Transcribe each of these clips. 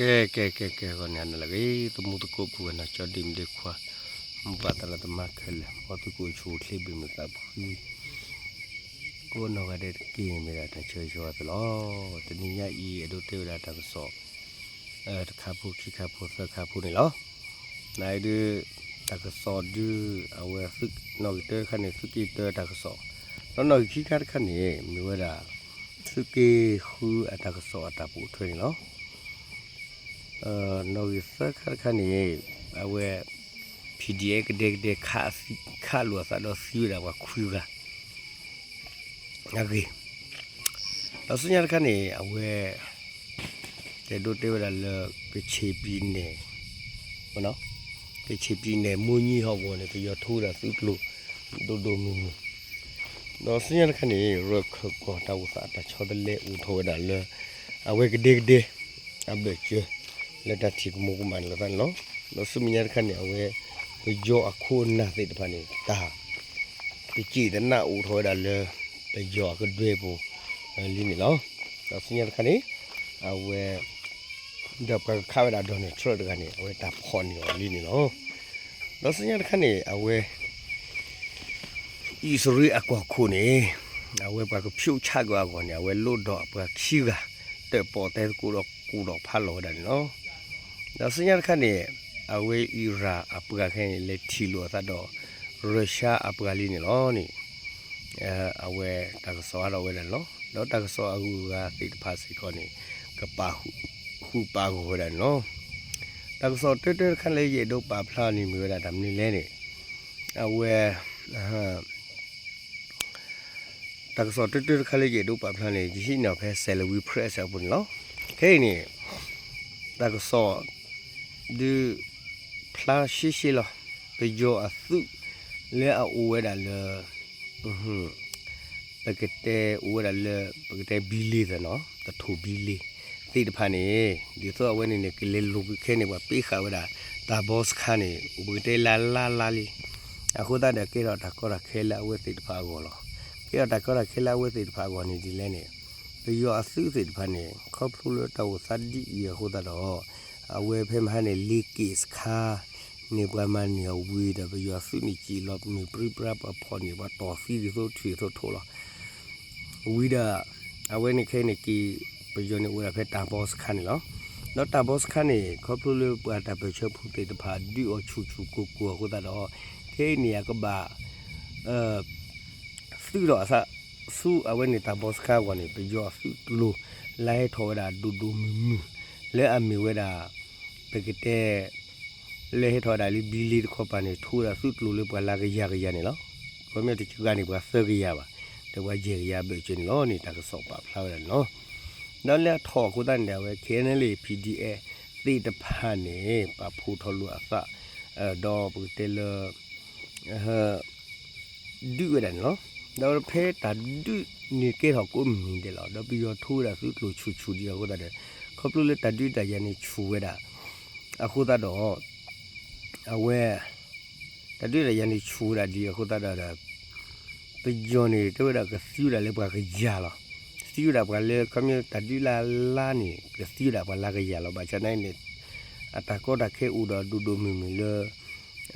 ကဲ ကဲ ကဲ ကဲ ဂီၤန့ၣ် နလၢဂ့ၤ သမူသကိး ပုၢ်ဝဲၢ်နီၢ်ကၠီ ဒ့မုၣ်ဒ့ခွါ မိၢ်ပၢ်သရၣ်သမါခဲလၢာ် မ်သုကအိၣ်ဆူၣ်အိၣ်ချ့ ဘၣ်မုာ်သးဖှံ ကိးနီၢ်ဂၤဒဲးတက့ၢ်န့ၣ် မ့ၢ်ဒၣ်တၢ်ဆၢဂ့ၤဆၢဝါသုလီၤ. တနံၤညါအံၤ အဲၣ်ဒိးတဲဝဲဒၣ်တၢ်ကစီၣ် တခါဖိခံခါဖိသၢခါဖိန့ၣ်လီၤ. နဒုး တၢ်ကစီၣ်ဒုး အဝဲ နီၣ်ဂံၢ်တၢတခါန့ၣ် သုးက့တၢတၢ်ကစီၣ်, ဒီးနီၣ်ဂံၢ်ခံခါတခါန့ၣ် မ့ၢ်ဝဲဒၣ် သုးက့ဃုအတၢ်ကစီၣ်အတၢ်ပိာ်ထွဲန့ၣ်လီၤ. နီၣ်ဂံၢ်သၢခါတခါန့ၣ် အဝဲ PDF ကဒဲကဒဲ ခးလိာ်အသးဒီးသံဝဲဒၣ်ပှၤခွံဂၤ အဂ့ၢ်, ဒီးဆူညါတခါန့ၣ် အဝဲ တဲဒိတဲဝဲဒၣ်လၢ ကချ့ၣ်ပံၤနဲၣ် ကချ့ၣ်ပံၤနဲၣ် မိၢ်ညံဟီၣ်ကဝီၤန့ၣ် ပယီၤထိဝဲဒၣ်သုးကျိၤ ဒိၣ်ဒိၣ်မုၢ်မုၢ်, ဒီးဆူညါတခါန့ၣ် ရၢၢ်ခၢၣ်ကီၢ်တၢ်အိၣ်သးအတၢ်ဆီတလဲအိၣ်ထီၣ်ဝဲဒၣ်လၢ အဝဲကဒဲကဒဲ အဘၢၣ်စၢၤ လၢတၢ်ထံၣ်ကမူၤကမၣ်န့ၣ်လီၤသးန့ၣ်လီၤ. ဒီးဆူမဲာ်ညါတခါန့ၣ် အဝဲ ပယီၤအခိၣ်အနၢ်သ့ၣ်တဖၣ်န့ၣ် တၢ် တစံၣ်တနၢ်အိၣ်ထီၣ်ဝဲဒၣ်လၢ ပယီၤအကဒွဲၣ်ပူၤ လံန့ၣ်လီၤ. ဒီးဆူညါတခါန့ၣ် အဝဲ ဒီးပှၤကခးဝဲဒၣ် Donald Trump တဂၤန့ၣ် အဝဲတၢ်ဖီၣ်န့ၢ်အီၤလံန့ၣ်လီၤ. ဒီးဆူညါတခါန့ၣ် အဝဲ အံၣ်စရ့လးအကီၢ်ခိၣ်န့ၣ် အဝဲပှၤကဖျိးဆါကွံာ်အဂီၢ်န့ၣ် အဝဲလိၣ်ဒီးအပှၤခံဂၤ တၢၣ်ပီၣ်သဲသကိးဒီးကူၣ်ဒီးဖးလီၤဝဲဒၣ်န့ၣ်လီၤ. ဒီးဆူညါတခါန့ၣ် အဝဲအံရၣ်အပှၤခဲအံၤန့ၣ် လဲၤထံၣ်လိာ်အသးဒီး ရၢၡါအပှၤလံန့ၣ်လီၤန့ၣ် အဝဲတၢ်ကစီၣ်အါထီၣ်ဝဲဒၣ်န့ၣ်လီၤ. ဒီးတၢ်ကစီၣ်အဂုၤအဂၤသ့ၣ်တဖၣ်စ့ၢ်ကီးန့ၣ် ကပာ်ဃုာ်ပာ်ဂီၢ်ဝဲဒၣ်န့ၣ်လီၤ. တၢ်ကစီၣ်တၢတၢတခါလၢယအဲၣ်ဒိးပာ်ဖျါန့ၣ်မ့ၢ်ဝဲဒၣ်တၢ်မနုၤလဲၣ်န့ၣ် အဝဲ တၢ်ကစီၣ်တၢတၢတခါလၢယအဲၣ်ဒိးပာ်ဖျါန့ၣ် ယဟံးန့ၢ်အီၤဖဲ Salween Press အပူၤန့ၣ်လီၤ. ခဲအံၤန့ၣ် တၢ်ကစီၣ် ဒုး ဖျါရှဲရှဲလီၤ. ပယီၤအသုးလၢအအိၣ်ဝဲဒၣ်လၢ ပကတဲအိၣ်ဝဲဒၣ်လၢ ပကတဲဘံလ့သနီၤ တထိၣ်ဘံလ့သ့ၣ်တဖၣ်န့ၣ် ဒ်သိးအဝဲန့ၣ်န့ၣ် ကလဲၤလိာ်ကွံာ်ခဲန့ၣ် ပှၤပ့ဃာ်ဝဲဒၣ်တၢ်ဘီစခါန့ၣ် အိၣ်ပကတဲလၢ်လၢ်လၢ်လံ. အဃိသတးဒီးကဲထီၣ်တၢ်ကီတၢ်ခဲလၢအဝဲသ့ၣ်တဖၣ်အဂီၢ်လီၤ. ကဲထီၣ်တၢ်ကီတၢ်ခဲလၢအဝဲသ့ၣ်တဖၣ်အဂီၢ်န့ၣ်ဒ်လဲၣ်န့ၣ် ပယီၤအသုးသ့ၣ်တဖၣ်န့ၣ် ခီဖျိလၢတၢ်အိၣ်သးဒ်အံၤအဃိသတးဒီး အဝဲဖဲမဟါန့ၣ် လ့က့ၣ်စခါန့ၣ် ပှၤမၤန့ၢ်အီၤဝံၤဒီး ပယီၤသုးန့ၣ်စံၣ်လီၤမ့ၢ်ပြံပြါ ပှၤဖီၣ်န့ၢ် ပှၤတီၢ်သံဒ်သိးထွံၣ်သိးထိးလီၤ. ဝံၤဒီး အဝဲန့ၣ်ခဲအံၤန့ၣ်က့ၤ ပယီၤန့ၣ်အိၣ်ဝဲဒၣ်ဖဲတၢ်ဘီစခါန့ၣ်လီၤ. ဒီးတၢ်ဘီစခါန့ၣ် ခီဖျိလၢပှၤတၢ်ပၢၢ်ဆၢဖိသ့ၣ်တဖၣ်ဒုးအီၤဆူၣ်ဆူၣ်ကိၢ်ကိၢ်အဃိသတးဒီး ခဲအံၤန့ၣ် အကဘၣ် သုးထီၣ်အသး ဆူအဝဲန့ၣ်တၢ်ဘီစခါအဂီၢ်န့ၣ် ပယီၤအသုးကျိၤ လၢဟဲထီၣ်ဝဲဒၣ်ဒိၣ်ဒိၣ်မုၢ်မုၢ် လၢအမ့ၢ်ဝဲဒၣ် ပကတဲ လၢဟဲထီၣ်ဝဲဒၣ်လၢဘံလ့တခီပၤန့ၣ် ထိဝဲဒၣ်သုးကျိၤလၢပှၤလၢကယၤကယၤန့ၣ်လီၤ. ခီပညီတစှၤဂၤန့ၣ် ပှၤသၢကယၤဘၣ်, ဒီးပှၤယဲၢ်ကယၤဘၢၣ်စၢၤန့ၣ်လီၤန့ၣ် တၢ်ကစီၣ်ပာ်ဖျါဝဲဒၣ်န့ၣ်လီၤ. ဒီးလၢအထီၣ်အဃိသတးန့ၣ် အဝဲ KNLA PDF သ့ၣ်တဖၣ်န့ၣ် ပာ်ဖှိၣ်ထီၣ်လိာ်အသး ဒီးပကတဲလၢ ဒုးဝဲဒၣ်န့ၣ်လီၤ. ဒီးဖဲတၢ်ဒုးန့ၣ်ကဲထီၣ်ကိးမုၢ်နံၤဒဲးလီၤ. ဒီးပယီၤထိဝဲဒၣ်သုးကျိၤဆူၣ်ဆူၣ်ဒံးအဃိသတးဒီး ခီဖျိလၢတၢ်ဒုးတၢ်ယၤန့ၣ်ဆူၣ်ဝဲဒၣ် အဃိသတးဒီး အဝဲ တၢ်ဒုးတၢ်ယၤန့ၣ်ဆူၣ်ဝဲဒၣ်ဒံးအဃိသတးဒီး ပယီၤန့ၣ် တဲဝဲဒၣ်ကသံဝဲဒၣ်လၢပှၤကယၤလီၤ. သံဝဲဒၣ်ပှၤလၢ ခီပညီတၢ်ဒုးလၢ်လၢ်န့ၣ် ကသံဝဲဒၣ်ပှၤလၢကယၤလီၤ. ဘၣ်ဆၣ်သနာ်က့န့ၣ် အတၢ်ကီတၢ်ခဲအိၣ်ဒီးဒိၣ်ဒိၣ်မုၢ်မုၢ်လၢ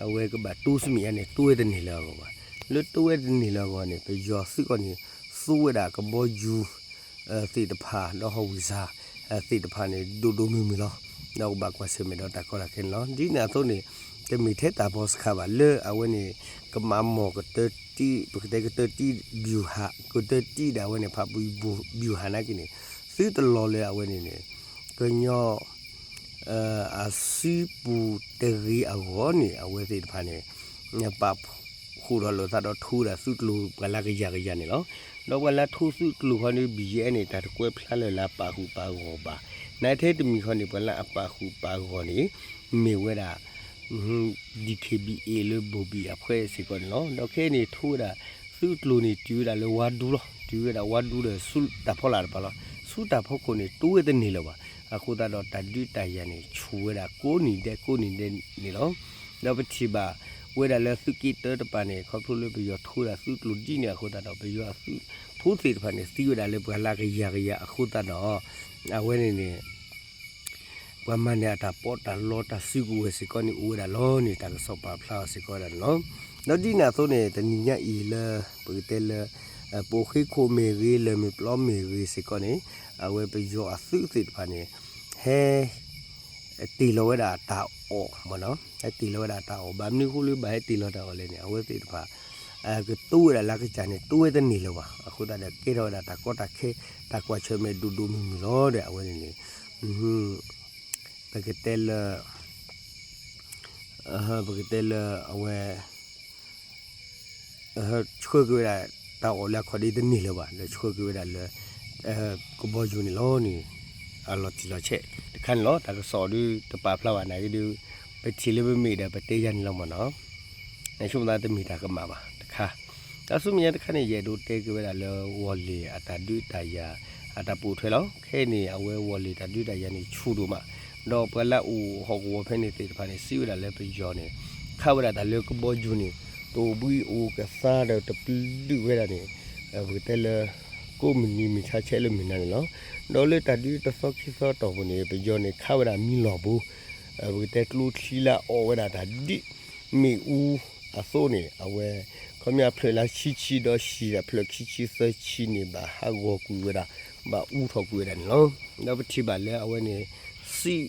အဝဲကဘၣ်တိစမံးယါန့ၣ် တိဝဲတန့ၢ်လၢၤအဂီၢ်ဘၣ်. လၢတိဝဲတန့ၢ်လၢၤအဂီၢ်န့ၣ် ပယီၤသုးကီၢ်န့ၣ် သူဝဲဒၣ်ကဘီယူၤ သ့ၣ်တဖၣ် ဒီးဟီၣ်ဝံၣ်စၢ် သ့ၣ်တဖၣ်န့ၣ် ဒိၣ်ဒိၣ်မုၢ်မုၢ်လီၤ. ဒီးကဘၣ်ကွၢ်ဆၢၣ်မဲာ်ဒီးတၢ်ကီတၢ်ခဲန့ၣ်လီၤ. ဒ်န့ၣ်အသိးန့ၣ် တမ့ၢ်ထဲတၢ်ဘီစခါဘၣ် လၢအဝဲန့ၣ် ကမၤမီၢ်ကတၢၢ်တံၢ် ပကတဲကတၢၢ်တံၢ် ဗျူဟာ ကတၢၢ်တံၢ်ဒၣ်ဝဲန့ၣ် ဖးပူၤ ဗျူဟာ နာ်က့န့ၣ် သုတလီၤလၢအဝဲန့ၣ်န့ၣ် ကညီ အစုပူၤတဂ့ၤအဂီၢ်န့ၣ် အဝဲသ့ၣ်တဖၣ်န့ၣ် ပာ်ဃုာ်ထီၣ်လိာ်သးဒီးထိဝဲဒၣ်သုးကျိၤပှၤလၢကယၤကယၤန့ၣ်လီၤ. ဒီးပှၤလၢထိသုးကျိၤခီန့ၣ် ဘံၣ်ယဲၢ်န့ၣ် တၢ်တကွဲးဖျါလၢ်လၢပာ်ဃုာ်ပာ်ဂီၢ်ဘၣ်. နာ်ထဲတမံၤခီန့ၣ် ပှၤလၢအပာ်ဃုာ်ပာ်ဂီၢ်န့ၣ် မ့ၢ်ဝဲဒၣ် DKBA လၢဘိၣ်ဘံၣ်အဖှဲးစ့ၢ်ကီးန့ၣ်လီၤ. ဒီးခဲအံၤန့ၣ် ထိဝဲဒၣ်သုးကျိၤန့ၣ် တုၤဝဲဒၣ်လၢဝါဒူလီၤ. တုၤဝဲဒၣ်ဝါဒူဒီးဆူတၢ်ဖီလာ်တပၤလီၤ. ဆူတၢ်ဖီခိၣ်န့ၣ် တိဝဲတန့ၢ်လၢၤဘၣ်. အဃိသတးဒီးတၢ်ဒုးတၢ်ယၤန့ၣ် ဆူၣ်ဝဲဒၣ်ကိးနံၤဒဲးကိးနံၤဒဲးန့ၣ်လီၤ. ဒီးပထံၣ်ဘၣ်ဝဲဒၣ်လၢသုးက့တၢတပၤန့ၣ် ခီဖျိလၢပယီၤထိဝဲဒၣ်သုးကျိၤဒ်န့ၣ်အဃိသတးဒီး ပယီၤအသုးဖိသ့ၣ်တဖၣ်န့ၣ် သံဝဲဒၣ်လၢပှၤလၢကယၤကယၤအဃိသတးဒီး အဝဲန့ၣ်န့ၣ် ပှၤမၤန့ၢ်အတၢ်ပီးတၢ်လီတၢ်စုကဝဲၤစ့ၢ်ကီးန့ၣ် အိၣ်ဝဲဒၣ်လီၤန့ၣ် တၢ်ကစီၣ်ပာ်ဖျါအီၤစ့ၢ်ကီးဝဲဒၣ်န့ၣ်လီၤ. ဒီးဒ်န့ၣ်အသိးန့ၣ် တနံၤညါအံၤလၢ ပကတဲလၢ ပိာ်ဃ့ခိၣ်မ့ၢ်ဂ့ၤ လၢၢ်မ့ၢ်ပျီမ့ၢ်ဂ့ၤစ့ၢ်ကီးန့ၣ် အဝဲပယီၤအသုးသ့ၣ်တဖၣ်န့ၣ် ဟဲ တ့ၢ်လီၤဝဲဒၣ်တၢ်အီၣ်မ့ၢ်နီၤ, ဟဲတ့ၢ်လီၤဝဲဒၣ်တၢ်အီၣ် ဘၣ်မနုၤအဃိလၢဘၣ်ဟဲတ့ၢ်လီၤတၢ်အီၣ်လဲၣ်န့ၣ် အဝဲသ့ၣ်တဖၣ် ကတိၤဝဲဒၣ်လၢကစၢ်န့ၣ် တိၤဝဲတန့ၢ်လၢၤဘၣ်. အဃိသတးဒီး ကဲထီၣ်ဝဲဒၣ်တၢ်ကီတၢ်ခဲ တၢ်ကွၢ်ဆၢၣ်မဲာ်ဒိၣ်ဒိၣ်မုၢ်မုၢ်လီၤဒီး အဝဲန့ၣ်န့ၣ် ပကတဲလၢ ပကတဲလၢအဝဲ ဆှၢက့ၤဝဲဒၣ် တၢ်အီၣ်လၢအခီၣ်ဒ့တန့ၢ်လၢၤဘၣ် ဒီးဆှၢက့ၤဝဲဒၣ်လၢ ကဘီယူၤန့ၣ်လီၤန့ၣ် အလီၤတံၢ်လီၤဆဲးတခါန့ၣ်လီၤ. တၢ်ကစီၣ်ဒုးတပာ်ဖျါဘၣ်နာ်က့ဒုး ပထံၣ်လၢပမ့ၢ်ဒီးပတဲယၤန့ၣ်လီၤမ့ၢ်နီၤ. နဆိကမိၣ်သးတမ့ၢ်တၢ်ကမၣ်ဘၣ်တခါ တၢ်ဆူမဲာ်ညါတခါန့ၣ် ယအဲၣ်ဒိးတဲက့ၤဝဲဒၣ်လၢ ဝီၢ်လ့ၣ်အတၢ်ဒုးတၢ်ယၤ အတၢ်ပိာ်ထွဲလီၤ. ခဲအံၤန့ၣ် အဝဲဝီၢ်လ့ၣ်တၢ်ဒုးတၢ်ယၤန့ၣ် ဆူၣ်ဒိၣ်မး, ဒီးပှၤလၢအအိၣ်ဟီၣ်ကဝီၤဖဲန့ၣ်သ့ၣ်တဖၣ်န့ၣ် စံးဝဲဒၣ်လၢပယီၤန့ၣ် ခးဝဲဒၣ်တၢ်လၢကဘီယူၤန့ၣ် တအိၣ်ဘှံးအိၣ်ကသါဒီးတပျုာ်ဝဲဒၣ်န့ၣ် ပကတဲလၢ ကိးမုၢ်နံၤမုၢ်ဆါဆဲးလၢမုၢ်နၤန့ၣ်လီၤ. ဒီးလၢတၢ်ဒုးတသီခံသီတီၢ်ပူၤန့ၣ် ပယီၤန့ၣ်ခးဝဲဒၣ်မံလီၢ်ဘိ ပကတဲကျိချံလၢအအီၣ်ဝဲဒၣ်တၢ်ဒ် မ့ၣ်အူအသိးန့ၣ် အဝဲ ခီပညီအဖျၢၣ်လၢဆံဆံဒီးဟံၣ်အဖျၢၣ်ခံဆံသၢဆံန့ၣ် ဘၣ်ဟးဂီၤကွံာ်ဝဲဒၣ် ဘၣ်အူထီၣ်ကွံာ်ဝဲဒၣ်န့ၣ်လီၤ. ဒီးပထံၣ်ဘၣ်လၢအဝဲန့ၣ် စံး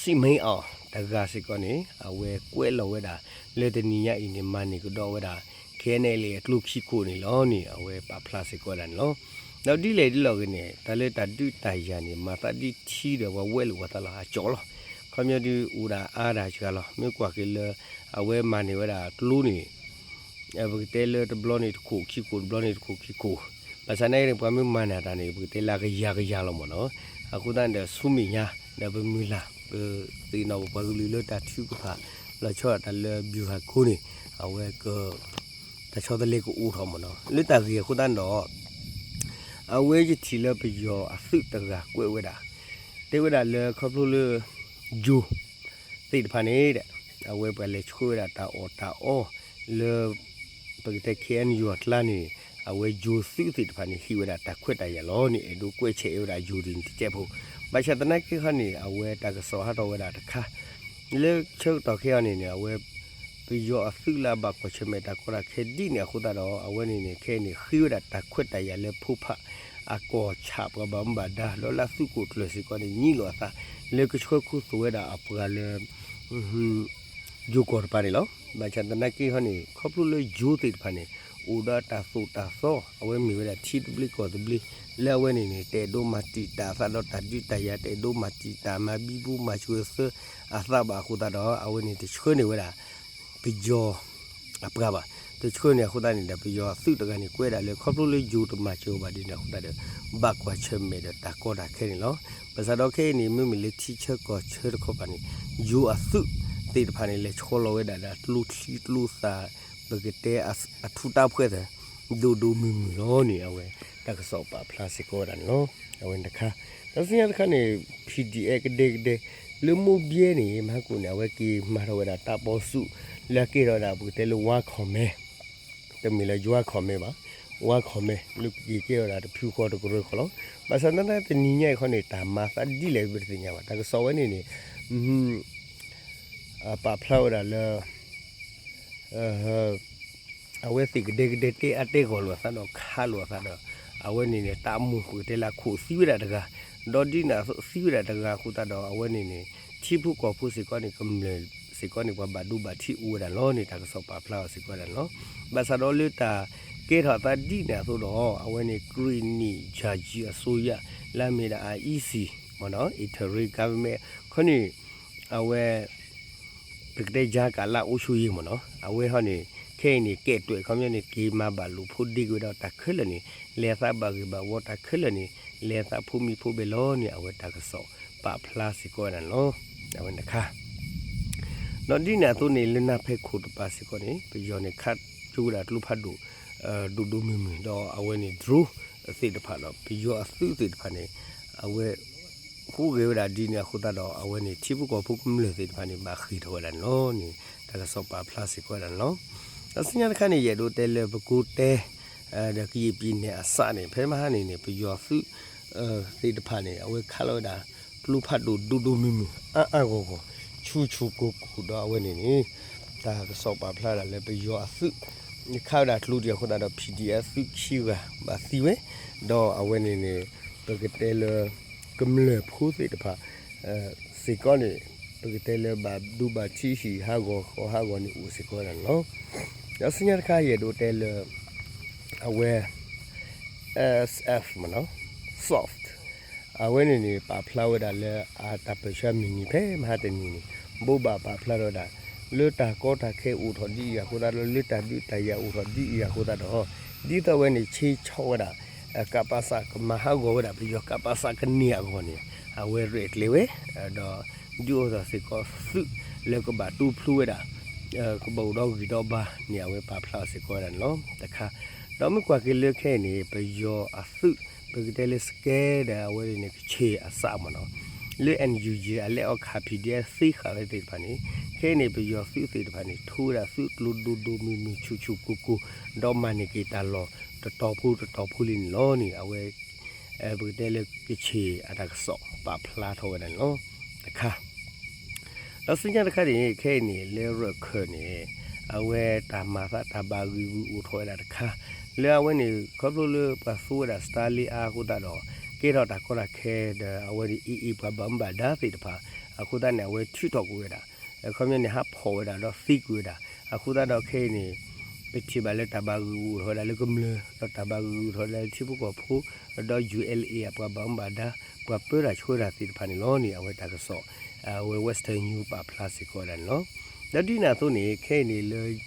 စံးမ့ၢ်အီၤတဂၤစ့ၢ်ကီးန့ၣ် အဝဲကွဲးလီၤဝဲဒၣ် လၢတနံၤညါအံၤန့ၣ် မၤန့ၢ်ကဒီးဝဲဒၣ် ခဲအံၤန့ၣ်လၢအကျိခံခိၣ်န့ၣ်လီၤန့ၣ် အဝဲပာ်ဖျါစ့ၢ်ကီးဝဲဒၣ်န့ၣ်လီၤ. ဒီးဒ်လဲၣ်ဒ်လဲၣ်ဂ့ၤန့ၣ် တၢ်လၢတၢ်ဒုးတၢ်ယၤန့ၣ် မၤသးဒ်ထံဒီးပှၤဝဲလိာ်ပှၤသးလီၤအကၠီလီၤ. ခီပညီဒုးအိၣ်ဒၣ်အါဒၣ်စှၤလီၤ. မ့ၢ်ကွၢ်က့ၤလၢအဝဲမၤန့ၢ်ဝဲဒၣ်ကျိန့ၣ် ပကတဲလၢတဘျီန့ၣ်တခိၣ်ခံခိၣ် တဘျီန့ၣ်တခိၣ်ခံခိၣ်, ဘၣ်ဆၣ်နာ်က့န့ၣ် ပှၤမ့ၢ်မၤန့ၢ်တၢ်န့ၣ် ပကတဲလၢကယၤကယၤလီၤမ့ၢ်နီၤ. အဃိသတးန့ၣ်ဒီးဆူမဲာ်ညါ ဒီးပမုၢ်လၢ် ပသ့ၣ်နီၣ်ပပှၤကလုာ်လၢတၢ်ထုကဖၣ် လီၤဆီဒၣ်တၢ်လၢ ဗျူဟာကုန်း န့ၣ် အဝဲက တၢ်ဆီတလဲကအိၣ်ထီၣ်မ့ၢ်နီၤ. လၢတၢ်ဂ့ၢ်အဃိသတးန့ၣ်ဒီး အဝဲယထံၣ်လၢပယီၤအသုးတဂၤကွဲးဝဲဒၣ် တဲဝဲဒၣ်လၢခီဖျိလၢ ယိၤ သ့ၣ်တဖၣ်န့ၣ် အဝဲပှၤလဲၤဆှၢဝဲဒၣ်တၢ်အီၣ်တၢ်အီလၢ ပကတဲ ခ့ၣ်အဲၣ်ယူၣ် အကျါန့ၣ် အဝဲယိၤသုးသ့ၣ်တဖၣ်န့ၣ် ဟ့ၣ်ဝဲဒၣ်တၢ်ခွဲးတၢ်ယာ်လီၤန့ၣ် အဲၣ်ဒိးကွဲးဆၢၣ်အီၤဝဲဒၣ်ယိၤဒ်န့ၣ်တစဲးဖိ, ဘၣ်ဆၣ်သနာ်က့ဟီန့ၣ် အဝဲတၢ်ကစီၣ်ဟးထီၣ်ဝဲဒၣ်တခါ လၢဆၢကတီၢ်ခဲအံၤန့ၣ်န့ၣ် အဝဲ ပယီၤအသုးလၢအဘၣ်ကွၢ်ဆၢၣ်မဲာ်တၢ်ကီတၢ်ခဲဒ်န့ၣ်အဃိသတးဒီး အဝဲန့ၣ်န့ၣ် ခဲအံၤန့ၣ် ဃ့ဝဲဒၣ်တၢ်ခွဲးတၢ်ယာ်လၢဖိဖး အကီၢ်ဆၣ်ပှၤဘၣ်မူဘၣ်ဒါ ဒီးလၢအသုးခိၣ်ကျၢၢ်စ့ၢ်ကီးန့ၣ် ညံလိာ်အသး လၢကဆှၢခူသူၣ်ဝဲဒၣ်အပှၤလၢ ယိၤကီၢ်တပၤန့ၣ်လီၤ. ဘၣ်ဆၣ်သနာ်က့ဟီန့ၣ် ခီဖျိလၢယိၤသ့ၣ်တဖၣ်န့ၣ် အိၣ်ဒီးတၢ်သိၣ်တၢ်သီ အဝဲမ့ၢ်ဝဲဒၣ်ထံသဘျ့ကီၢ်သဘျ့ လၢအဝဲန့ၣ်န့ၣ် တအဲၣ်ဒိးမၤတံာ်တာ်အသးဒီးတၢ်ဒုးတၢ်ယၤ တအဲၣ်ဒိးမၤတံာ်တာ်မၤဘံဘူမၤစၢၤသၢအသးဘၣ်အဃိသတးဒီး အဝဲန့ၣ်တဆှၢန့ၢ်ဝဲဒၣ် ပယီၤ အပှၤဘၣ်. တဆှၢန့ၣ်အဃိသတးန့ၣ်ဒီး ပယီၤအသုးတဂၤန့ၣ် ကွဲးဒၣ်လၢ ခီဖျိလၢယိၤတမၤစၢၤဘၣ်ဒ်န့ၣ်အဃိသတးဒီး ဘၣ်ကွၢ်ဆၢၣ်မဲာ်ဒီးတၢ်ကီတၢ်ခဲန့ၣ်လီၤ. ဘၣ်ဆၣ်ဒီးခဲအံၤန့ၣ် မ့မ့ၢ်လၢထံဆၢကီၢ်ဆၢတခီပၤန့ၣ် ယိၤအသုးသ့ၣ်တဖၣ်န့ၣ် လဲၤဆီလီၤဝဲဒၣ်ဒီးကျိချံကျိသၣ် ပကတဲအထူးတပ်ဖွဲ့သ့ၣ် ဒိၣ်ဒိၣ်မုၢ်မုၢ်လီၤန့ၣ် အဝဲတၢ်ကစီၣ်ပာ်ဖျါစ့ၢ်ကီးဝဲဒၣ်န့ၣ်လီၤ. အဝဲန့ၣ်တခါ တၢ်ဆူညါတခါန့ၣ် PDF ကဒဲကဒဲ လၢမိၢ်ဘဲန့ၣ် မဟါကိၣ်န့ၣ် အဝဲက့ၤမၤထီၣ်ဝဲဒၣ်တၢ်ပီၣ်ဆူၣ် လၢအကဲထီၣ်ဝဲဒၣ်ပကတဲလၢ ဝါခီၣ်မဲ တမ့ၢ်လၢယွါခီၣ်မဲဘၣ်, ဝါခီၣ်မဲ လၢကက့ၤကဲထီၣ်ဝဲဒၣ်တဖုဃီတကရၢဃီလီၤ. ဘၣ်ဆၣ်သနာ်က့တနံၤညါအံၤခီန့ၣ် တၢ်မၤသးဒ်လဲၣ်ပတသ့ၣ်ညါဘၣ်. တၢ်ကစီၣ်ဝဲန့ၣ်န့ၣ် ပာ်ဖျါဝဲဒၣ်လၢ အဝဲသ့ၣ်ကဒဲကဒဲတဲအါတဲဂီၢ်လိာ်အသးဒီးခးလိာ်အသးဒီး အဝဲန့ၣ်န့ၣ် တၢ်မိၢ်ပကတဲလၢအခိၣ်သံဝဲဒၣ်တဂၤ, ဒီးဒ်န့ၣ်အသိးသံဝဲဒၣ်တဂၤအဃိသတးဒီး အဝဲန့ၣ်န့ၣ် ထံဖိကီၢ်ဖိစ့ၢ်ကီးန့ၣ် ကမျၢၢ်စ့ၢ်ကီးန့ၣ် ပှၤဘၣ်ဒိဘၣ်ထံးအိၣ်ဝဲဒၣ်လီၤန့ၣ် တၢ်ကစီၣ်ပာ်ဖျါအီၤစ့ၢ်ကီးဝဲဒၣ်န့ၣ်လီၤ. ဘၣ်ဆၣ်ဒီးလၢတၢ်ကဲထီၣ်အသးဒ်န့ၣ်အသိးဒီး အဝဲန့ၣ် ကရံၣ်နံၣ်ယၤယံၤအစိုးရ လၢအမ့ၢ်ဒၣ် အ EC မ့ၢ်နီၤ interim government ခီန့ၣ် အဝဲ ပကတဲ ကြားကာလအုပ်ချုပ်ရေး မ့ၢ်နီၤ အဝဲဟီန့ၣ် ခဲအံၤန့ၣ် ကဲးတွဲးခီပညီန့ၣ် က့ၤမၤဘၣ်လိာ်ဖိးဒ့ကွံာ်ဝဲဒၣ်တၢ်ခဲလၢာ်န့ၣ် လဲၤသးဘၣ်ဂ့ၢ်ဘၣ်ဝီတၢ်ခဲလၢာ်န့ၣ် လဲၤသးဖိမံၤဖိဘဲလီၤန့ၣ် အဝဲတၢ်ကစီၣ်ပာ်ဖျါစ့ၢ်ကီးဝဲဒၣ်န့ၣ်လီၤ. အဝဲန့ၣ်တခါ ဒီးဒ်န့ၣ်အသိးန့ၣ် လၢနၢ်ဖဲခိၣ်တပၤစ့ၢ်ကီးန့ၣ် ပယီၤန့ၣ် ခးကၠိဝဲဒၣ်ကျိဖးဒိၣ် ဒိၣ်ဒိၣ်မုၢ်မုၢ် ဒီးအဝဲန့ၣ် drone သ့ၣ်တဖၣ်ဒီး ပယီၤအသုးသ့ၣ်တဖၣ်န့ၣ် အဝဲ ဟူးဂဲၤဝဲဒၣ်ဒ်န့ၣ်အဃိသတးဒီး အဝဲန့ၣ် ထံဖိကီၢ်ဖိကမျၢၢ်သ့ၣ်တဖၣ်န့ၣ် ဘၣ်ဃ့ၢ်ထီၣ်ဝဲဒၣ်န့ၣ်လီၤန့ၣ် တၢ်ကစီၣ်ပာ်ဖျါစ့ၢ်ကီးဝဲဒၣ်န့ၣ်လီၤ. တၢ်ဆူညါတခါန့ၣ် ယအဲၣ်ဒိးတဲလၢပကိးတဲ ဒီးကယဲၢ်ပံၤနဲၣ်အစးန့ၣ် ဖဲမဟါန့ၣ်န့ၣ် ပယီၤသုး သ့ၣ်တဖၣ်န့ၣ် အဝဲခးလီၤဝဲဒၣ် ကျိဖးဒိၣ်ဒိၣ်ဒိၣ်မုၢ်မုၢ် အါအါဂီၢ်ဂီၢ် ဆူၣ်ဆူၣ်ကိၢ်ကိၢ် ဒီးအဝဲန့ၣ်န့ၣ် တၢ်ကစီၣ်ပာ်ဖျါဒၣ်လၢပယီၤအသုး ခးဝဲဒၣ်ကျိဒံးအဃိသတးဒီး PDF သုးခံဂၤဘၣ်သံဝဲ ဒီးအဝဲန့ၣ်န့ၣ် ပကတဲလၢ ကမျၢၢ်ဖိသ့ၣ်တဖၣ် စ့ၢ်ကီးန့ၣ် ပကတဲလၢဘၣ်ဒိဘၣ်ထံးဟံၣ်ဟးဂီၤဃီဟးဂီၤန့ၣ်အိၣ်စ့ၢ်ကီးဝဲဒၣ်န့ၣ်လီၤ. ဒီးဆူညါတခါယအဲၣ်ဒိးတဲလၢ အဝဲ S F မ့ၢ်နီၤ Soft အဝဲန့ၣ်န့ၣ် ပာ်ဖျါဝဲဒၣ်လၢအတၢ်ပၢၢ်ဆၢမုၢ်နံၤဖဲမဟါတနံၤန့ၣ် ဘိးဘၣ်ပာ်ဖျါထီၣ်ဝဲဒၣ် လၢတၢ်ကီတၢ်ခဲအိၣ်ထီၣ်ဒ်အံၤအဃိသတးဒီး လၢတၢ်ဒုးတၢ်ယၤအိၣ်ထီၣ်ဒ်အံၤအဃိသတးဒီး ဒ်သိးအဝဲန့ၣ် ဆ့ဆီဝဲဒၣ် ကပစ ကမၤဟးဂီၤဝဲဒၣ် ပယီၤကပစ ကန့ၢ်အဂီၢ်န့ၣ် အဝဲရဲၣ်ကျဲၤဝဲ ဒီး ဒုးအိၣ်ထီၣ်စ့ၢ်ကီးသုးလၢကဘၣ်တူၢ်ဖျူဝဲဒၣ် ကဘၣ်အိၣ်ဒီးဂံၢ်ဒီးဘါန့ၣ် အဝဲပာ်ဖျါအီၤစ့ၢ်ကီးဝဲဒၣ်န့ၣ်လီၤ. တခါ ဒီးမ့ၢ်ကွၢ်က့ၤလၢခဲအံၤန့ၣ် ပယီၤအသုး ပကတဲလၢ စကဲ ဒီးအဝဲန့ၣ် ကခ့ၣ်အစးမ့ၢ်နီၤ လၢ N U G အလဲအီခး PDF သ့ဃာ်ဝဲသ့ၣ်တဖၣ်န့ၣ် ခဲအံၤန့ၣ် ပယီၤသုးသ့ၣ်တဖၣ်န့ၣ် ထိဝဲဒၣ်သုးကျိၤဒိၣ်ဒိၣ်မုၢ်မုၢ်ဆူၣ်ဆူၣ်ကိၢ်ကိၢ် ဒီးမၤန့ၢ်က့ၤတၢ်လီၢ်တတီၤဖိတတီၤဖိလံန့ၣ်လီၤန့ၣ် အဝဲ ပကတဲလၢကခ့ၣ်အတၢ်ကစီၣ်ပာ်ဖျါထီၣ်ဝဲဒၣ်န့ၣ်လီၤ. တခါ ဒီးဆူညါတခါန့ၣ် ခဲအံၤန့ၣ် လၢရၢၢ်ခၢၣ်န့ၣ် အဝဲတၢ်မၤသးတၢ်ဘၣ်ဂံာ်ဂုာ်အိၣ်ထီၣ်ဝဲဒၣ်တခါ လၢအဝဲန့ၣ် ခီဖျိလၢပှၤသူဝဲဒၣ် Starlink အါအဃိသတးဒီး ကဲထီၣ်တၢ်ကီတၢ်ခဲဒီး အဝဲန့ၣ် AA ပှၤဘၣ်မူဘၣ်ဒါသ့ၣ်တဖၣ် အဃိသတးန့ၣ် အဝဲထုးထီၣ်ကွံာ်ဝဲဒၣ် ခီပညီန့ၣ် ဟးဖီၣ်ဝဲဒၣ်ဒီးသံကွံာ်ဝဲဒၣ် အဃိသတးဒီးခဲအံၤန့ၣ် ပထံၣ်ဘၣ်လၢတၢ်ဘၣ်ဂံာ်ဂုာ်အိၣ်ထီၣ်ဝဲဒၣ်လၢကမျၢၢ် ဒီးတၢ်ဘၣ်ဂံာ်ဂုာ်အိၣ်ထီၣ်ဝဲဒၣ်လၢထံဖိကီၢ်ဖိ ဒီး U L A အပှၤဘၣ်မူဘၣ်ဒါ ပှၤပၢတၢ်ဆှၢတၢ်သ့ၣ်တဖၣ်န့ၣ်လီၤန့ၣ် အဝဲတၢ်ကစီၣ် အဝဲ Western News ပာ်ဖျါစ့ၢ်ကီးဝဲဒၣ်န့ၣ်လီၤ. ဒီးဒ်န့ၣ်အသိးန့ၣ် ခဲအံၤန့ၣ်လၢ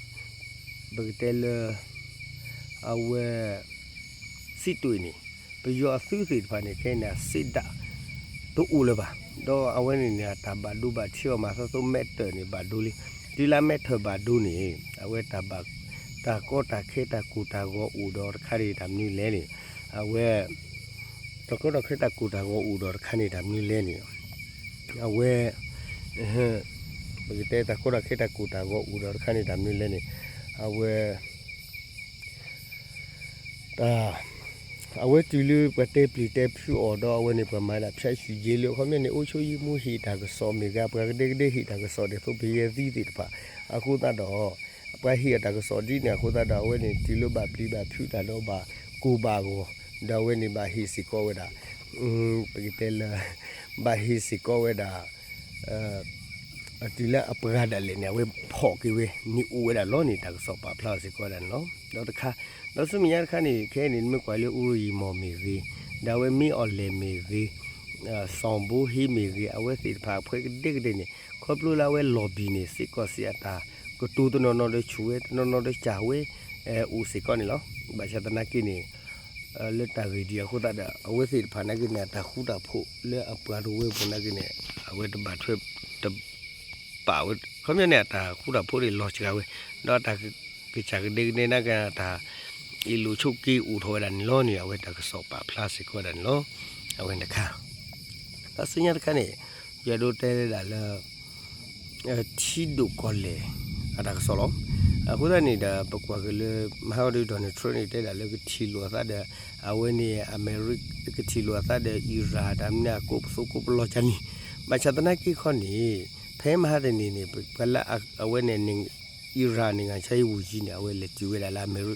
ပကတဲလၢ အဝဲ စံးတွ့ၣ်န့ၣ် ပယီၤအသုးသ့ၣ်တဖၣ်န့ၣ် ခဲအံၤန့ၣ် အစ့ဒၣ် တအိၣ်လၢၤဘၣ်. ဒီးအဝဲန့ၣ်န့ၣ် အတၢ်ဘၣ်ဒိဘၣ်ထံးအီၤမး သသိးမဲထၢၣ်န့ၣ် ဘၣ်ဒိလံ. တုၤလၢမဲထၢၣ်ဘၣ်ဒိန့ၣ် အဝဲတၢ်ဘၣ် တၢ်ကီတၢ်ခဲတၢ်ကိၢ်တၢ်ဂီၤအိၣ်ဒီးတခါန့ၣ်တၢ်မနုၤလဲၣ်န့ၣ် အဝဲ တၢ်ကီတၢ်ခဲတၢ်ကိၢ်တၢ်ဂီၤအိၣ်ဒီးတခါန့ၣ်တၢ်မနုၤလဲၣ်န့ၣ် အဝဲ ပကတဲတၢ်ကီတၢ်ခဲတၢ်ကိၢ်တၢ်ဂီၤအိၣ်ဒီးတခါန့ၣ်တၢ်မနုၤလဲၣ်န့ၣ် အဝဲ တၢ် အဝဲတုၤလၢပှၤတဲပျံၤတဲဖုးအီၤဒီးအဝဲန့ၣ် ပှၤမၤဒၣ်ဖၠးဆူၣ်ယ့လၢ အခီပညီန့ၣ် အိၣ်ဆိယံမူဟ့ၣ်တၢ်ကစီၣ်မ့ၢ်ဂ့ၤ ပှၤကဒဲကဒဲဟ့ၣ်တၢ်ကစီၣ်ဒ်သိးပယဲၢ်သံသ့ၣ်တဖၣ် အဃိသတးဒီး ပှၤဟ့ၣ်အတၢ်ကစီၣ်ဒ်န့ၣ်အဃိသတးဒီး အဝဲန့ၣ်တုၤလၢဘၣ်ပျံၤဘၣ်ဖုးတၢ်ဒီးဘၣ်ကိၢ်ဘၣ်ဂီၤ ဒီးအဝဲန့ၣ်ဘၣ်ဟ့ၣ်စ့ၢ်ကီးဝဲဒၣ် ပကတဲလၢ ဘၣ်ဟ့ၣ်စ့ၢ်ကီးဝဲဒၣ် တုၤလၢအပှၤဒၣ်လဲာ်န့ၣ် အဝဲဖီၣ်က့ၤဝဲန့ၣ်အိၣ်ဝဲဒၣ်လီၤန့ၣ် တၢ်ကစီၣ်ပာ်ဖျါအီၤစ့ၢ်ကီးဝဲဒၣ်န့ၣ်လီၤ. ဒီးတခါ ဒီးဆူမဲာ်ညါတခါန့ၣ် ခဲအံၤန့ၣ် နမ့ၢ်ကွၢ်လၢအူရယံၤမီၢ်မ့ၢ်ဂ့ၤ ဒီးအဝဲမ့ၢ်အီၣ်လဲၣ်မ့ၢ်ဂ့ၤ စီၤဘိဟ့မ့ၢ်ဂ့ၤ အဝဲသ့ၣ်တဖၣ်အဖှဲကဒဲကဒဲန့ၣ် ခီဖျိလၢအဝဲလီၢ်ဘံၣ်န့ၣ် စ့ၢ်ကီးစ့ၢ်အတၢ်ကတိၤတနီၤနီၤဒီးဆူၣ်ဝဲ တနီၤနီၤဒီးစၢ်ဝဲ အိၣ်စ့ၢ်ကီးန့ၣ်လီၤ. ဘၣ်ဆၣ်သနာ်က့န့ၣ် လၢတၢ်ဂ့ၢ်ဒ်အဃိသတးဒီး အဝဲသ့ၣ်တဖၣ်နာ်က့န့ၣ် အတၢ်ဃူတၢ်ဖိးလၢအပှၤတဝၢပူၤနာ်က့န့ၣ် အဝဲတဘၣ်ထွဲ တပာ်ဝဲ ခီပညီန့ၣ် အတၢ်ဃူတၢ်ဖိးန့ၣ်လီၤစှၤဝဲ ဒီးတၢ်ကစၢ်ကဒဲကဒဲနာ်က့ တၢ်အ့ၣ်လိာ်ဆိးက့အိၣ်ထီၣ်ဝဲဒၣ်န့ၣ်လီၤန့ၣ် အဝဲတၢ်ကစီၣ်ပာ်ဖျါစ့ၢ်ကီးဝဲဒၣ်န့ၣ်လီၤ. အဝဲန့ၣ်တခါ ဒီးဆူညါတခါန့ၣ် ယအဲၣ်ဒိးတဲဒၣ်လၢ ထံဒိၣ်ကီၢ်လဲၢ် အတၢ်ကစီၣ်လီၤ. အဃိသတးန့ၣ်ဒီး ပကွၢ်က့ၤလၢ မဟါဒီး Donald Trump န့ၣ် တဲဒၣ်လၢကထံၣ်လိာ်အသးဒီး အဝဲန့ၣ် အမဲရကၤ ကထံၣ်လိာ်အသးဒီး Iran တၢ်မနုၤအကိးပသူကိးပလီၢ်ကၢ်န့ၣ် ဘၣ်ဆၣ်သနာ်က့ခီန့ၣ် ဖဲမဟါတနံၤန့ၣ် ပှၤလၢအဝဲန့ၣ် Iran န့ၣ် ငါဆါဟံၣ်ဝူၤကံန့ၣ် အဝဲလဲၤတုၤဝဲဒၣ်လၢအမဲရ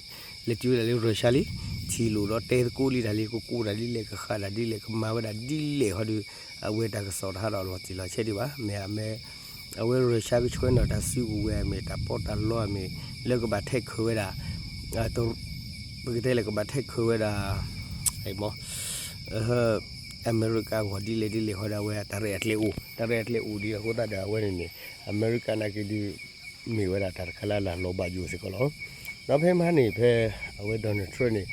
ကၤ လဲၤတုၤဝဲဒၣ်လၢ Russia လံ ထံၣ်လိာ်ဒီးတဲသကိးလံတၢ်လံ ကကိးတၢ်ဒ်လဲၣ် ကဃၣ်တၢ်ဒ်လဲၣ် ကမၤဝဲဒၣ်ဒ်လဲၣ်ဟီဒီး အဝဲတၢ်ကစီၣ်တဟးဒီးလီၤတံၢ်လီၤဆဲးဒံးဘၣ် မ့ၢ်အမဲ အဝဲ Russia ကဆှၢန့ၢ်တၢ်စုကဝဲၤအမ့ၢ် တၢ်ပီးတၢ်လီအမ့ၢ် လၢကဘၣ်ထဲးခၢးဝဲဒၣ် ပကတဲလဲၣ်ကဘၣ်ထဲးခၢးဝဲဒၣ် အမဲရကၤအဂီၢ်ဒ်လဲၣ်ဒ်လဲၣ်ဟီဒီး အဝဲတၢ်ရဲၣ်အကျဲၤအိၣ် တၢ်ရဲၣ်အကျဲၤအိၣ်ဒံးအဃိသတးဒီး အဝဲန့ၣ်န့ၣ် အမဲရကၤနာ်က့ဒုး မ့ၢ်ဝဲဒၣ်တၢ်တခါလၢအလၢ်လီၤဘၣ်ယိၣ်စ့ၢ်ကီးလီၤ. ဒီးဖဲမဟါန့ၣ် ဖဲအဝဲ Donald Trump န့ၣ်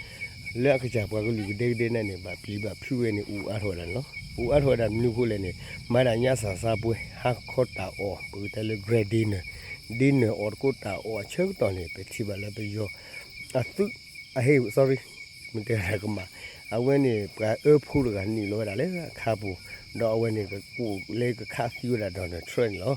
လၢအကစၢ်ပှၤကလုာ်ကဒဲကဒဲန့ၣ်န့ၣ် ဘၣ်ပျံၤဘၣ်ဖုးဝဲန့ၣ် အိၣ်အါထီၣ်ဝဲဒၣ်န့ၣ်လီၤ. အိၣ်အါထီၣ်ဝဲဒၣ်မနုၤအဃိလဲၣ်န့ၣ် မၤဒၣ်ညၣ်စၢ်စၢ်ပှဲၤ ဟါခီတၢ်အီၣ် ပကတဲလၢ grand dinner dinner အီၣ်တကိးတၢ်အီၣ်အဆၢကတီၢ်န့ၣ် ပထံၣ်ဘၣ်လၢပယီၤ အသုး အဟ့ၣ် sorry မ့ၢ်တဲဒၣ်ကမၣ် အဝဲန့ၣ် ပှၤအၢဖိတဂၤနုာ်လီၤဝဲဒၣ်လၢအခါပူၤ ဒီးအဝဲန့ၣ် ကကိးလၢကခးသံဝဲဒၣ် Donald Trump န့ၣ်လီၤ.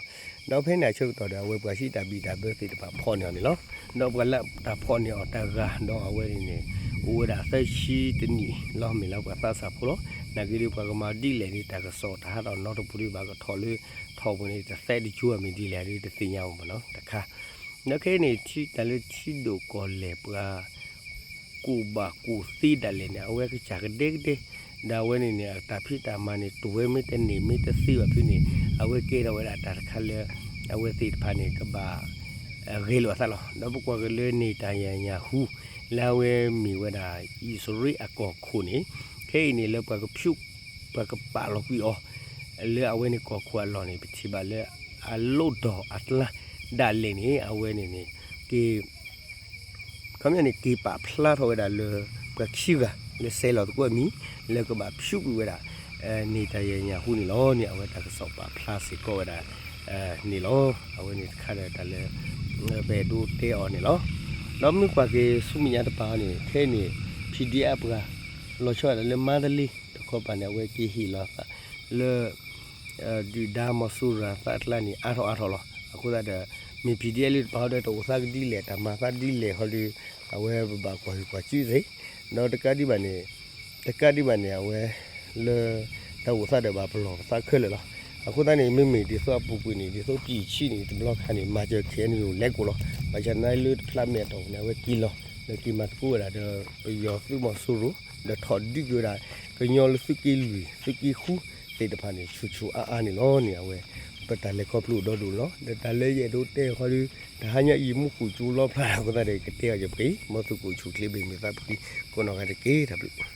ဒီးဖဲန့ၣ်အဆၢကတီၢ်ဒီး အဝဲပှၤဟံးတၢ်ဘံၣ်တၢ်ဘၢသ့ၣ်တဖၣ်ဖီၣ်န့ၢ်အီၤန့ၣ်လီၤ. ဒီးပှၤလၢတၢ်ဖီၣ်န့ၢ်အီၤတဂၤ ဒီးအဝဲန့ၣ်န့ၣ် အိၣ်ဝဲဒၣ်သၢဆံတနံၣ်လီၤ မ့ၢ်လၢပှၤသးစၢ်ဖိလီၤ. နာ်က့ဒီး ပှၤကမၤဒ်လဲၣ်န့ၣ် တၢ်ကစီၣ်တဟးထီၣ်နီတပူၤဒီး ဘၣ်ကထီၣ်လၢ ထီၣ်ပူၤန့ၣ် တသဲတကၠိမ့ၢ်ဒ်လဲၣ်ဒီး တသ့ၣ်ညါအီၤမ့ၢ်နီၤ တခါ. ဒီးခဲအံၤန့ၣ် တၢ်လၢထံဒိၣ်ကီၢ်လဲၢ်ပှၤ ကိၣ်ဘၣ်ကိၣ်သ့ဒၣ်လဲာ်န့ၣ် အဝဲကစၢ်ကဒဲကဒဲ, ဒီးအဝဲန့ၣ်န့ၣ် အတၢ်ဖံးတၢ်မၤန့ၣ် တဝဲမ့ၢ်တန့ၢ်မ့ၢ်တသ့ဘၣ်ဖဲန့ၣ် အဝဲကဲထီၣ်ဝဲဒၣ်တၢ်တခါလၢ အဝဲသ့ၣ်တဖၣ်န့ၣ် ကဘၣ် ဂဲၤလိာ်အသးလီၤ. ဒီးပကွၢ်က့ၤလၢ Netanyahu လၢအဝဲမ့ၢ်ဝဲဒၣ် အံၣ်စရ့လးအကီၢ်ခိၣ်န့ၣ် ခဲအံၤန့ၣ် လၢပှၤကဖၠူၣ် ပှၤကပာ်လီၤကွံာ်အီၤ လၢအဝဲန့ၣ်ကီၢ်ခိၣ်အလီၢ်န့ၣ် ပထံၣ်ဘၣ်လၢ အလိၣ်ဒီးအကျါဒၣ်လဲာ်န့ၣ် အဝဲန့ၣ်န့ၣ် က့ၤ ခီပညီန့ၣ် က့ၤပာ်ဖျါထီၣ်ဝဲဒၣ်လၢ ပှၤခံဂၤလၢဆဲးလီၤသကိးအမံၤ လၢကဘၣ်ဖၠူၣ်ကွံာ်ဝဲဒၣ် Netanyahu န့ၣ်လီၤန့ၣ် အဝဲတၢ်ကစီၣ်ပာ်ဖျါစ့ၢ်ကီးဝဲဒၣ် န့ၣ်လီၤ. အဝဲန့ၣ်တခါဒီးတၢ်လၢ ပအဲၣ်ဒိးတဲအီၤန့ၣ်လီၤ. ဒီးမ့ၢ်ကွၢ်က့ၤဆူမဲာ်ညါတပၤန့ၣ် ခဲအံၤန့ၣ် P D F ပှၤ လီၤဆီဒၣ်တၢ်လၢ မါတလ့ တခီပၤန့ၣ် အဝဲက့ၤဟ့ၣ်လီၤသးလၢ ဒုၣ်ဒါမီၤစိရိၤသးအကျါန့ၣ် အါထီၣ်အါထီၣ်လီၤ. အဃိသတးဒီး မ့ၢ် P D F လၢတပၤဟီဒီး တအိၣ်သးကဒ်လဲၣ် တၢ်မၤသးဒ်လဲၣ်ဟီဒီး အဝဲပဘၣ်ကွၢ်ဟုၣ်ကွၢ်စူၣ်သ့ ဒီးတကးဒံးဘၣ်န့ၣ် တကးဒံးဘၣ်န့ၣ် အဝဲ လၢ တၢ်အိၣ်သးဒီးဘၣ်ပလီၢ်ပသးခဲလၢာ်လီၤ. အဃိသတးန့ၣ် မ့မ့ၢ်ဒ်သိးအပူၤကွံာ်န့ၣ် ဒ်သိး ပြည်ချစ် န့ၣ် တဘျီခါန့ၣ် မၤစၢၤ K N U လဲၤကိးလီၤ. ဘၣ်ဆၣ်သနာ်လၢတဖျးမဲာ်အတီၢ်ပူၤန့ၣ် အဝဲက့ၤလီၤ ဒီးက့ၤမၤသကိးဝဲဒၣ်ဒီး ပယီၤသုးမီၤစိရိၤ ဒီးထီၣ်ဒုးက့ၤဝဲဒၣ် ကညီလၢသုးက့လွံၢ် သုးက့ဃု သ့ၣ်တဖၣ်န့ၣ် ဆူၣ်ဆူၣ်အါအါန့ၣ်လီၤန့ၣ် အဝဲ ပတၢ်လဲၤခီဖျိအိၣ်ဒီဒူၣ်လီၤ. ဒီးတၢ်လၢယအဲၣ်ဒိးတဲဃီဒီး တဟါညါအံၤမူခိၣ်ကၠိလီဖျါအဃိသတးဒီး ကတဲအီၤယပှ့ၤ မ်သုကအိၣ်ဆူၣ်ချ့ဘၣ်မုာ်သးဖှံ ကိးနီၢ်ဂၤတက့ၢ် တၢ်ဘျုး